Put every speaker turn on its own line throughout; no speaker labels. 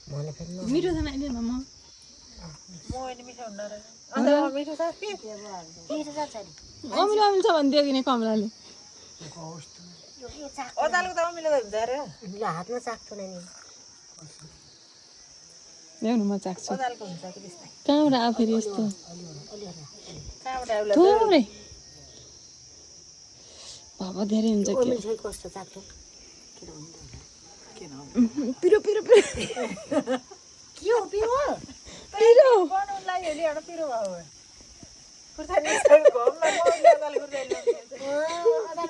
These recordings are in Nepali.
मिठो छ नाइले न म अमिलो अमिलो छ भनिदियो कि नि कमलाले
हातमा चाख्छु नि
ल्याउनु म चाख्छु कहाँबाट आयो फेरि यस्तो थुप्रै बाबा धेरै हुन्छ कि
कस्तो चाख्छु
पिरो पिरो पिरो
के हो पिरो
पिरो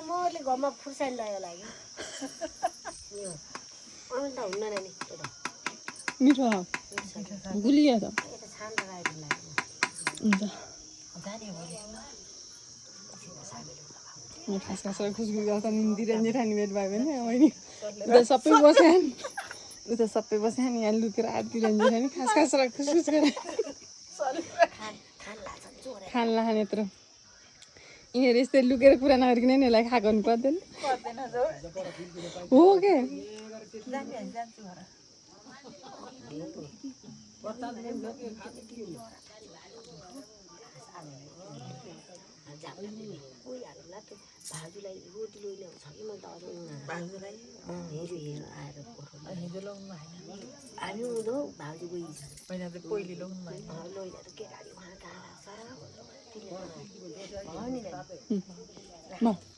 मोरले घरमा फुर्सानी ल्यायो लागि अन्त हुन्न नानी
मिठो गुलिया छ हुन्छ खास खास खुसखुस गर्छ निन्दी रन्जी ठानी भेट भयो भने मैले उता सबै बस्यान् उता सबै बस्यान् यहाँ लुकेर आरती रन्जी ठानी खास खास र खुसखुस गरेर खान लाने यत्रो यिनीहरू यस्तै लुकेर कुरा नगरिकन यिनीहरूलाई खाएको हुनु पर्दैन हो के
भाउजूलाई रोटी ल्याउँछ कि म त भाउजूलाई हिजो हेर आएर हिजो ल्याउनु भएन हामी हुँदो भाउजू गइन्छ पहिला त पहिले ल्याउनु भएन लैजाएर के गाडी उहाँ कहाँ लाग्छ